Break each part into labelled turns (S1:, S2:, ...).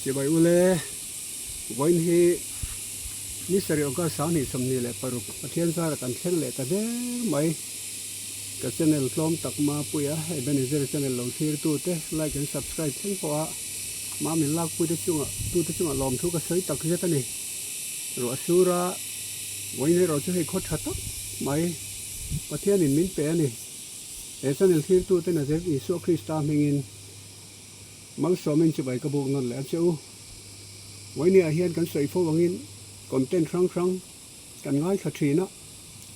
S1: Chibai ule, vawiin hi ni sarih August 2026 Pathian zara kan thleng leh ta der mai. Ka channel tlawm tak Mapuia Ebenezer channel lo thlir tute like and subscribe thleng pawh a mah min lakpui te chungah tute chungah lawmthu ka sawi tak zet a ni. Ruah sura vawiin erawh chu hei khaw tha tak mai Pathianin min pe a ni. He channel thlir tute Nazareth Isua Krista hmingin Malsawmin chibai ka buk nawn leh a che u. Vawinia hian kan sawi fo angin content hrang hrang kan ngaithla thin a,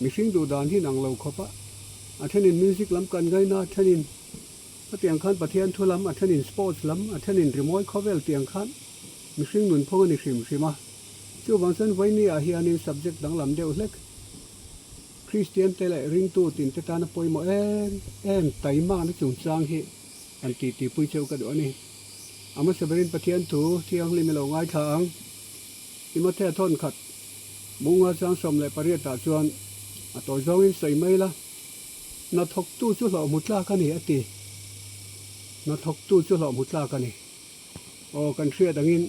S1: mihring duh dan hi nang lo khawp a, a thenin music lam kan ngaina, a thenin hetiang khan Pathian thu lam, a thenin sports lam, a thenin rimawi khawvel tiang khan mihring nunphung a ni hrim hrim a. Chuvang chuan vawinia hianin subject danglam deuh hlek. Kristian te leh ringtu tin te tana pawimawh em em taimakna chungchang hi an titipui cheu ka duh a ni. A hmasa berin Pathian thu thianghlim i lo ngaithla ang. Timothea thawn khat Munga chang 18 ah chuan a tawi zawngin sawi mai la, Hnathawktu chu hlawh hmu tlak a ni a ti. Hnathawktu chu hlawh hmu tlak a ni. Aw kan hriat angin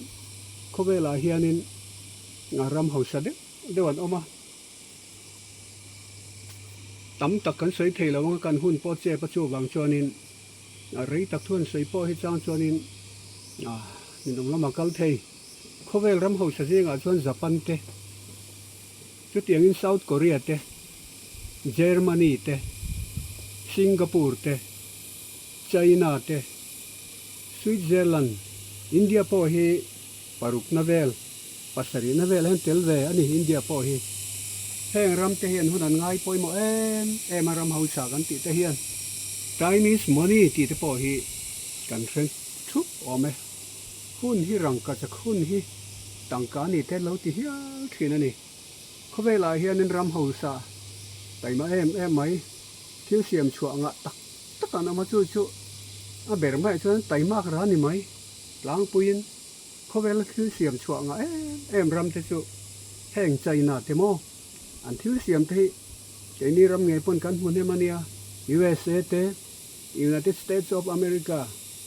S1: khawvelah hianin ram hausa deuh deuh an awm a. Tam tak kan sawi thei lo anga kan hun pawh chep a chuvang chuanin rei tak thu an sawi pawh hi chang chuanin ninawm lamah kal thei. Khawvel ram hausa zingah chuan Japan te, chutiangin South Korea te, Germany te, Singapore te, China te, Switzerland, India pawh hi parukna vel, pasarihna vel hian tel ve a ni India pawh hi. Heng ram te hian hun an ngai pawimawh em em a ram hausa kan tih te hian time is money tih te pawh hi kan hre thup awm e. Hun hi rangkachak hun hi tangka ni te lo ti hial thin a ni. Khawvelah hianin ram hausa taima em em mai thil siam chhuah ngah tak tak an awm a chu chu a ber maiah chuan taimak ra ni mai tlangpuiin Khawvela thil siam chhuah ngah em em ram te chu heng China te maw an thil siam te hi keini ram ngei pawn kan hmu hnem a nia, USA te, United States of America,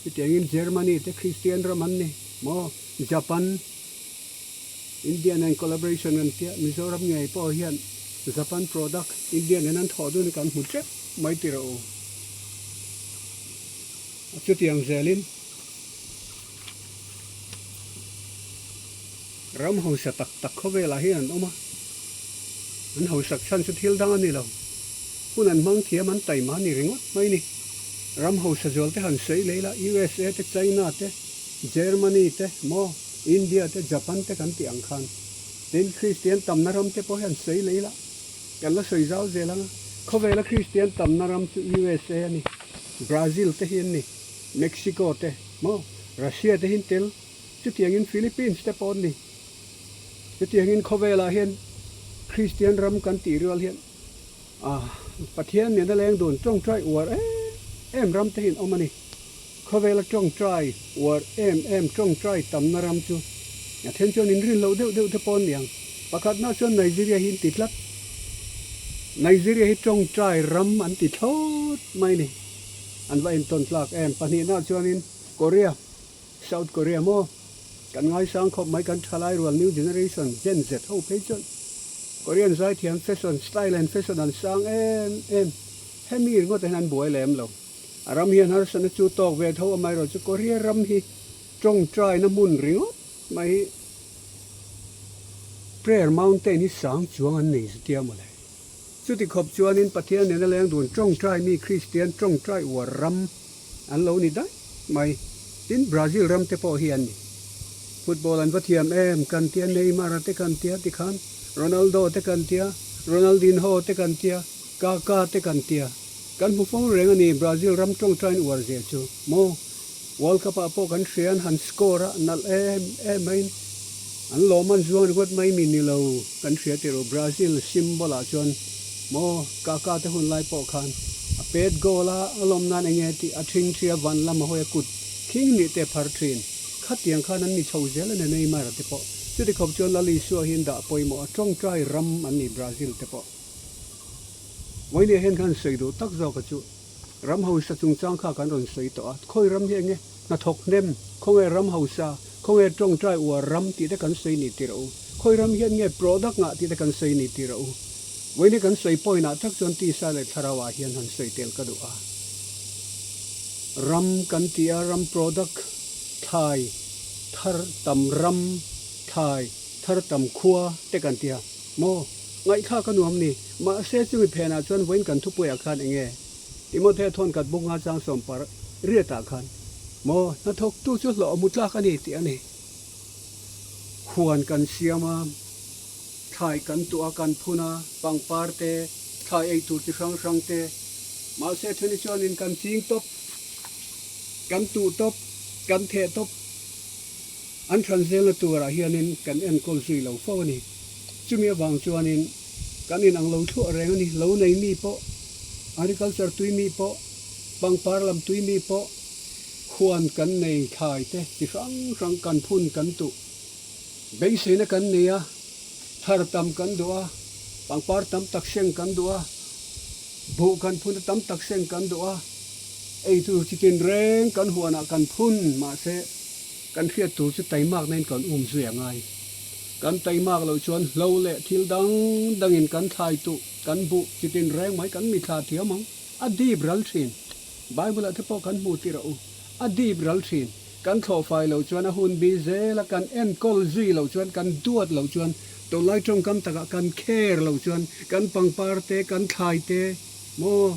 S1: chutiangin Germany te Christian ram an ni maw, Japan, India nen collaboration an tia, Mizoram ngei pawh hian Japan product India nen an thawh dun hi kan hmu tep mai ti rawh u. Chutiang zelin. Ram hausa tak tak khawvelah hian an awm a, an hausak chhan chu thil dang a ni lo. Hun an hmang thiam an taima a ni ringawt mai ni. Ram hausa zual te han sawi lei la, USA te, China te, Germany te, maw, India te, Japan te kan tih ang khan. Tin, Kristian tamna ram te pawh hi han sawi lei la, kan la sawi zau zel ang a. Khawvela Kristian tamna ram chu USA a ni, Brazil te hi an ni. Mexico te maw, Russia te hin tel, chutiangin Philippines te pawh an ni. Chutiangin khawvelah hian Kristian ram kan tih rual hian ah Pathian nena leng dun tawngtai uar em em ram te hian awm a ni. Khawvela tawngtai uar em em tawngtai tamna ram chu a then chuan inrin loh deuh deuh te pawh an ni ang. Pakhatna chuan Nigeria hi an ti tlat. Nigeria hi tawngtai ram an ti thlawt mai a ni. An va intawn tlak em? Pahnihna chuanin Korea, South Korea maw? Kan ngaisang khawp mai kan thalai rual new generation, Gen Z ho phei chuan Korean zaithiam fashion, style and fashion an sang em em. Hemi ringawt ah hian an buai lem lo. A ram hian harsatna chu tawk ve tho amaherawh chu Korea ram hi tawngtaina hmun ringawt mai hi Prayer Mountain hi sang chuang an nei zatia mawle. Chuti khawp chuanin Pathian nena leng dun tawngtai mi Kristian tawngtai uar ram an lo ni daih mai. Tin, Brazil ram te pawh hi an ni. Football an va thiam em kan tia, Neymar a te kan tia tikhan, Ronaldo te kan tia, Ronaldinho te kan tia, Kaka te kan tia. Kan hmu fo reng a ni Brazil ram tawngtain uar zia chu. Maw? World Cup ah pawh kan hria an han score a, nalh em em maiin an lawm an zuang ringawt mai mi ni lo kan hria tih ru Brazil symbol ah chuan maw Kaka te hun lai pawh khan a pet goal a, a lawm nan enge tih a thing thi a van lam a hawi a kut khing nih te phar thin khatiang khan an ni chho zel a ni Neymar te pawh chuti khawp chuan Lal Isua hian dah pawimawh a tawngtai ram an ni Brazil te pawh Vawinia hian khan sawi duh tak zawk a chu. Ram hausa chungchang kha kan rawn sawi tawh a, khawi ram hi enge hnathawk hnem, khawnge ram hausa, Khawnge tawngtai uar ram tih te kan sawi ni tir a u. Khawi ram hian nge product ngah tih te kan sawi ni tir a u. Vawiin hi kan sawi point ah tak chuan tisa leh thlarau ah hian han sawi tel ka duh a. Ram kan ti a, ram product thlai thar tam ram thlai thar tam khua te kan ti a maw? Ngaihthlak a nuam ni. Mahse chumi phenah chuan vawiin kan thupuiah khan eng nge? Timothea thawnkhat buk nga chang sawm par riatah khan maw hnathawktu chu hlawh a mu tlak a ni tih a ni. Huan kan siam a, thlai kan tuah a, kan phun a, pangpar te, thlai ei tur chi hrang hrang te, mahse theni chuanin kan ching tawp, kan tuh tawp, kan theh tawp, an than zelna turah hianin kan enkawl zui lo fo a ni. Chumi avang chuanin kan inang lo thluah reng a ni. Lo nei mi pawh, agriculture tui mi pawh, pangpar lam tui mi pawh, huan kan nei thlai te chi hrang hrang kan phun kan tuh. Beiseina kan nei a, thar tam kan duh a, pangpar tam tak seng kan duh a, buh kan phun a tam tak seng kan duh a, eitur chi tinreng kan huanah kan phun mahse kan hriat tur chu taimak nain kan um zui a ngai. Kan taimak loh chuan hlo leh thil dang dangin kan thlai tuh, kan buh chi tinreng mai kan mithla thiam ang. A dip ral thin. Bible ah te pawh kan hmu tirh a u. A dip ral thin. Kan thlawh fai loh chuan a hun bi zel a, kan enkawl zui loh chuan, kan duat loh chuan, tunlai tawngkam takah kan care loh chuan, kan pangpar te, kan thlai te, maw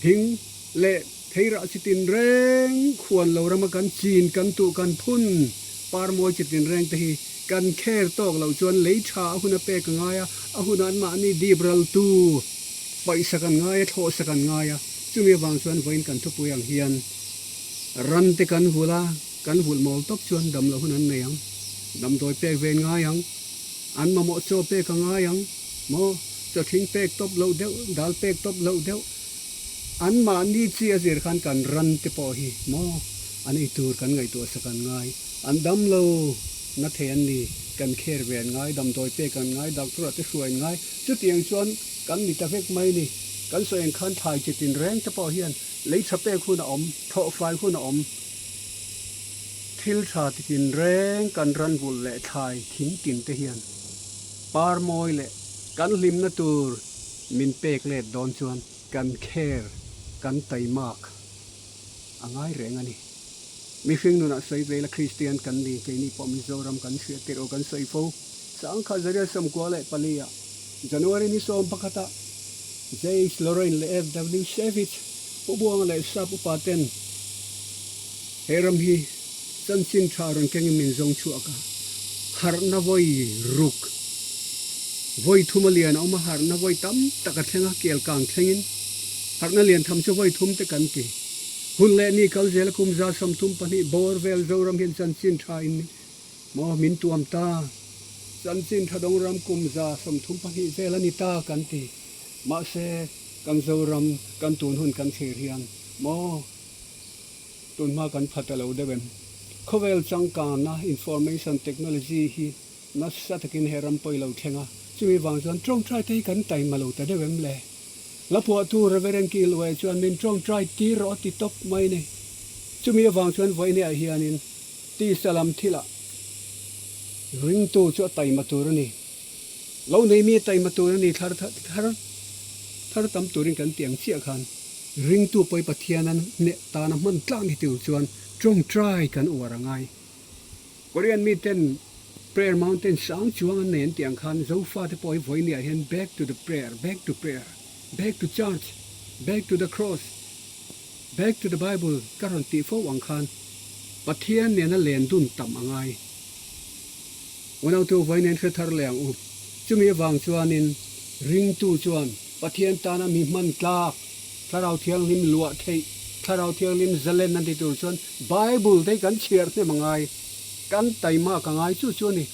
S1: thing leh theirah chi tinreng khuan lo rama kan chin, kan tuh, kan phun par mawi chi tinreng te hi kan care tawk loh chuan lei tha a hun a pek a ngai a, a hunah anmahni dip raltu paihsak an ngai a, thlawhsak an ngai a, chumi avang chuan vawiin kan thupui ang hian Ran te kan vulh a, kan vulh mawl tawp chuan dam loh hun an nei ang. Damdawi pek ve ngai ang, an mamawh chaw pek a ngai ang maw? Chaw thing pek tawp loh deuh, dal pek tawp loh deuh, an mahni chi a zir khan kan ran te pawh hi maw an ei tur kan ngaihtuah sak an ngai. An dam lo na thei an ni, kan kher ve an ngai, damdawi pek an ngai, doctor ah te hruai an ngai. Chutiang chuan kan ni ta vek mai ni. Kan sawi ang khan thlai chi tinreng te pawh hian Lei tha pek hun a awm, thawh fai hun a awm. Thil tha titin reng kan ran vulh leh thlai thing tin te hian par mawi leh kan hlimna tur min pek let dawn chuan kan care, kan taimak a ngai reng a ni. Mihring nunah sawi veila Kristian kan ni, keini pawh Mizoram kan hriat tirh aw kan sawi fo. Sangkhat Zarial 94 ah January ni 11 ah James Lorraine leh FW Savage, Pu Buanga leh Sap upa ten he ram hi chanchin tha rawn kengin min zawng chhuak a, harhna vawi ruk, vawi thum a lian a awm a, harhna vawi tam tak a thleng a, kel kang thlengin harhna lian tham chu vawi thum te kan ti. Hun leh ni kal zela kum 32 bawr vel Zoram hian chanchin tha in Maw min tuam ta, chanchin tha dawng ram kum 32 vel a ni ta kan ti. Mahse, kan Zoram, kan tun hun kan thlir hian maw tunhma kan pha ta lo deuh em? Khawvel changkanna, information technology, hi nasa takin he ram pawi lo thleng a, chumi vang chuan tawngtai te hi kan taima lo ta deuh em le? Hla phuahtu Rev. Kilway chuan min tawngtai tir rawh a ti tawp mai ni. Chumi avang chuan vawiinah hianin Tisa lam thilah ringtu chu a taima tur a ni. Lo nei mi a taima tur a ni thlar thar thar tam turin kan tih ang chiah khan ringtu pawi Pathian a hneh tana hman tlak ni tur chuan tawngtai kan uar a ngai. Korean miten Prayer Mountain sang chuang an nei an tih ang khan Zofate pawh hi vawinia hian back to the prayer, back to prayer, back to church, back to the cross, Back to the Bible ka rawn tih fo ang khan Pathian nena len dun tam a ngai. Unautu vawi nen hre thar leh ang u. Chumi avang chuanin ringtu chuan Pathian tana mi hman tlak, Thlarau Thianghlim luah theih, Thlarau Thianghlim zalen an ti tur chuan Bible te hi kan chhiar hnem a ngai. Kan taimak a ngai chu chu a ni.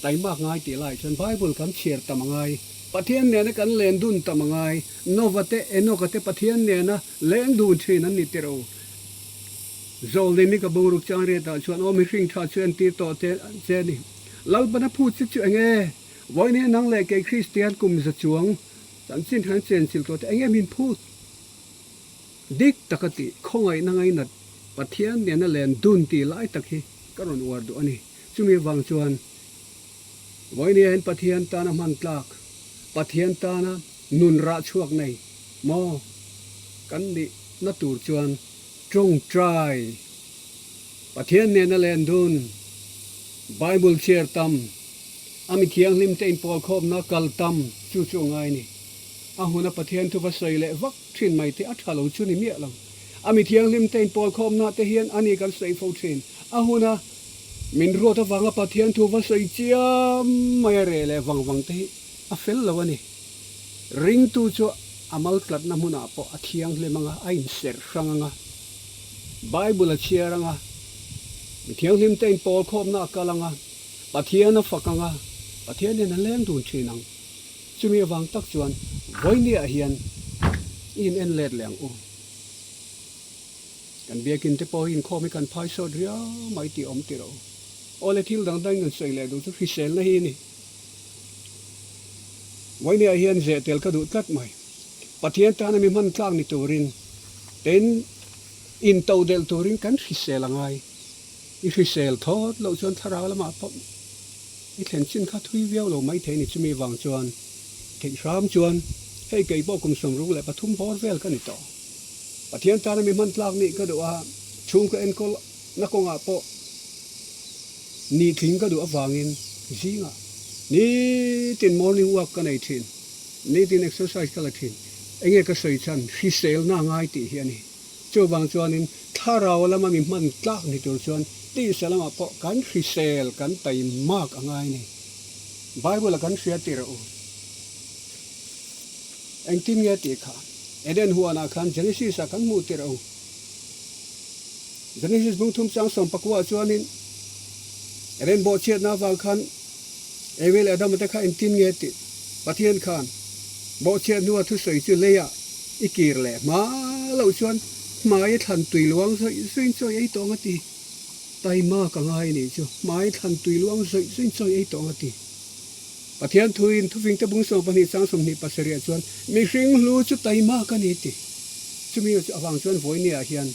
S1: Taimak ngai tih lai chuan Bible kan chhiar tam a ngai. Pathian nena kan len dun tam a ngai. Nova te, Enoka te Pathian nena leng dun thin an ni tirh o. Zawlni mi ka bungruk chang riatah chuan aw mihring tha chu entir tawh che che ni. Lalpana phut che chu enge? Vawiin nang leh kei Kristian kum za chuang chanchin han chenchilh tawh te enge min phut? Dik taka tih, khawngaihna ngainat Pathian nena len dun tih lai tak hi. ka rawn uar duh a ni. Chumi avang chuan Vawinia hian Pathian tana hman tlak, Pathian tana nun rah chhuak nei maw kan nih na tur chuan tawngtai, Pathian nena len dun, Bible chhiar tam, a mi thianghlim te inpawlkhawmna kal tam chu chu a ngai a ni. A huna Pathian thu va sawi leh vak thin mai te a tha lo chu ni miah lo. A mi thianghlim te inpawlkhawmna te hian a ni kan sawi fo thin. A huna Min ruat avanga Pathian thu va sawi chiam mai a reh leh vang vang te hi a fel lo a ni. Ringtu chu a mal tlatna hmunah pawh a thianghlim anga, a inserh hrang anga, Bible a chhiar anga, mi thianghlim te inpawl khawmna a kal anga, Pathian a fak anga, Pathian hian a leng dun thin ang. Chumi avang tak chuan vawinia hian i in en let leh ang u. Kan biakin te pawh hi inkhawm hi kan phai sawt riau mai tih awm tih rawh u. Aw le thil dang dang in kan sawi leh duh chu hriselna hi a ni. Vawinia hian zeh tel ka duh tlat mai. Pathian tana mi hman tlak ni turin tin in to delh turin kan hrisel a ngai. I hrisel thawt loh chuan thlarau lamah pawh i thlen chin kha thui viau lo mai thei a ni. Chumi vang chuan theih hram chuan hei kei pawh kum 63 bawr vel ka ni tawh. Pathian tana mi hman tlak nih ka duh a, chhungkaw enkawl na kawngah pawh ni tling ka duh avangin zingah nitin morning walk ka nei thin, nitin exercise ka la thin. Enge ka sawi chhan hriselna ngai tih hi a ni. Chuvang chuanin thlarau lama mi hman tlak ni tur chuan tisa lamah pawh kan hrisel kan taimak a ngai a ni. Bible-a kan hria tirh u. Engtin nge tih kha? Eden huanah khan Genesis ah kan hmuh tirh u. Genesis bung thum chang 14 ah chuanin Eden bawhchhiatna avang khan Evi leh Adama te kha engtin nge tih Pathian khan bawhchhiat hnua thusawi chu leiah i kir leh hma loh chuan hmai a thlan tui luang zawih zawih in chawi ei tawh ang a ti. Taima ka ngai anih chu hmai thlan tui luang zawih zawih in chawi ei tawh ang a ti. Pathian thuin thufingte bung 12 chang 27 ah chuan mihring hlu chu taima ka ni ti. Chumi avang chuan vawinia hian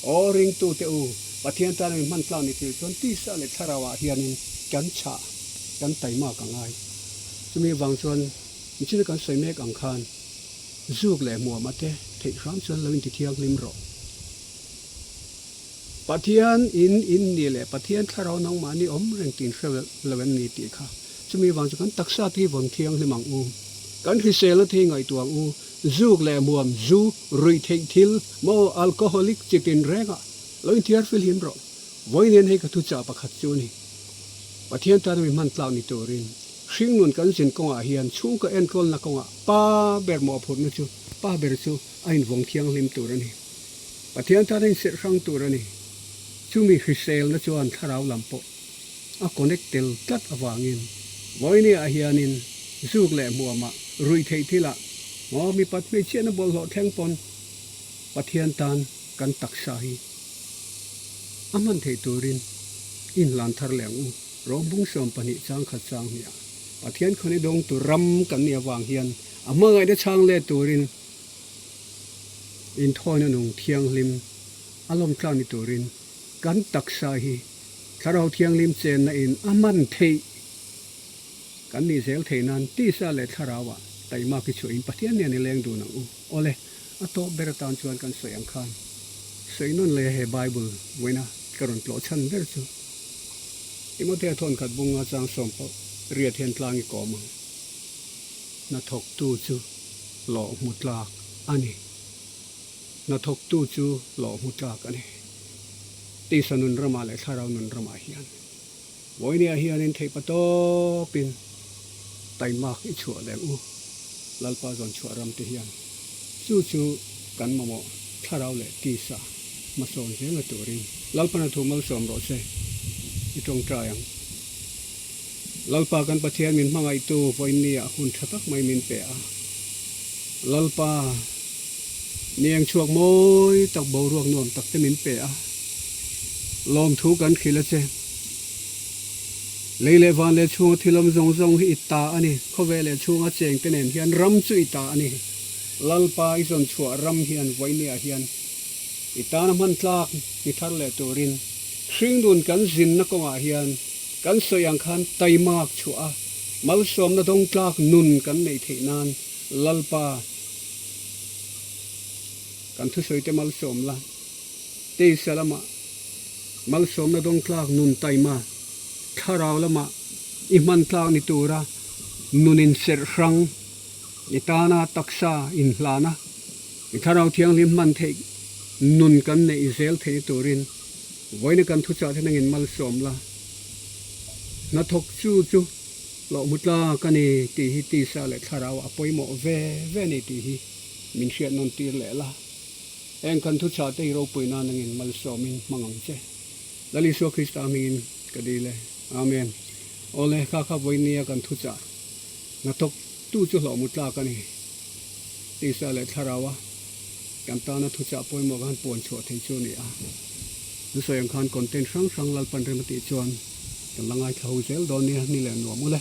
S1: aw ringtute u, Pathian tana min hman tlak ni tir chuan tisa leh thlarau ah hianin kan chhah, kan taima ka ngai. Chumi avang chuan michina kan sawi mek ang khan zuk leh hmuam ate theih hram chuan lo inti thianghlim rawh. Pathian in in ni leh Pathian thlarau nangmahni awm reng tin hre lo em ni tih kha. Chumi vang chu kan taksa te hi vawn thianghlim ang u. Kan hriselna te hi ngaihtuah ang u. Zuk leh muam, zu, ruih theih thil, maw, alcoholic chi tin rengah lo inthiar filhim rawh. Vawiin hian hei ka thuchah pakhat chu a ni. Pathian tana mi hman tlak ni turin hringnun kan zin kawngah hian chhungkaw enkawlna kawngah pa ber mawhphurhna chu pa ber chu a invawng thianghlim tur a ni. Pathian tan a inserh hrang tur a ni. Chumi hriselna chuan thlarau lam pawh a connect tel tlat avangin vawinia hianin zuk leh hmuamah ruih theih thilah maw mipat hmeichhiatna bawlhhlawh thleng pawn Pathian tan kan taksa hi a hman theih turin inhlan thar leh ang u. Rawng 12 chang khat chang hniah Pathian khawn i dawngtu ram kan nih avang hian a hmangaihna chhang let turin Inthawina nung thianghlim a lawmtlang ni turin kan taksa hi Thlarau Thianghlim chenna in a man theih kan nih zel theih nan tisa leh thlarauah taihmak hi chhuah in Pathian nen i leng dun ang u. Awle, a tawp ber atan chuan kan sawi ang khan sawi nawn leh he Bible vawiina ka rawn tlawh chhan ber chu Timothea thawnkhat bunga chang sawm pawh riat hian tlang i kawm ang. Hnathawktu chu hlawh hmu tlak a ni. Hnathawktu chu hlawh hmu tlak a ni. Tisa nun ramah leh thlarau nun ramah hian vawinia hianin theihpa tawpin taimak i chhuah leh ang u. Lalpa zawn chhuah ram te hian chu chu kan mamawh thlarau leh tisa hmasawn zelna turin Lalpana thu malsawm rawh se i tawngtai ang. Lalpa kan Pathian min hmangaihtu vawiinniah hun tha tak mai min pe a. Lalpa, nieng chhuak mawi tak boruak nuam tak te min pe a. Lawmthu kan hrilh a che. Lei leh van leh chhunga thil awm zawng zawng hi i ta a ni. Khawvel leh chhunga cheng te nen hian ram chu i ta a ni. Lalpa i zawn chhuah ram hian vawiinniah hian i tana hman tlak ni thar leh turin. Hringnun kan zinna kawngah hian kan sawi ang khan taimak chhuah a, malsawmna dawngtlak nun kan neih theih nan Lalpa kan thusawite malsawm la, Teisa lamah malsawmna dawngtlak nun taima thlarau lamah i hman tlak ni tura nun inserh hrang i tana taksa inhlana i thlarau thianghlim hman theih nun kan neih zel theih turin vawiina kan thuchah te nangin malsawm la. Hnathawk chu chu hlawhhmu tlak a ni tih hi tisa leh thlarau a pawimawh ve ve a ni tih hi min hriat nawn tir leh la. Heng kan thuchah te hi ropui nan nangin malsawmin hmang ang che. Lal Isua Krista hmingin ka dil e. Amen. Awle, kha kha vawinia kan thuchah hnathawk tu chu hlawhhmu tlak a ni. Tisa leh thlarau a kan tana thuchah pawimawh khan puan chhuah thei chu a ni a. Thusawi ang khan content hrang hrang Lalpan rem a tih chuan kan la ngaithla ho zel dawn nia, ni leh nuam ule.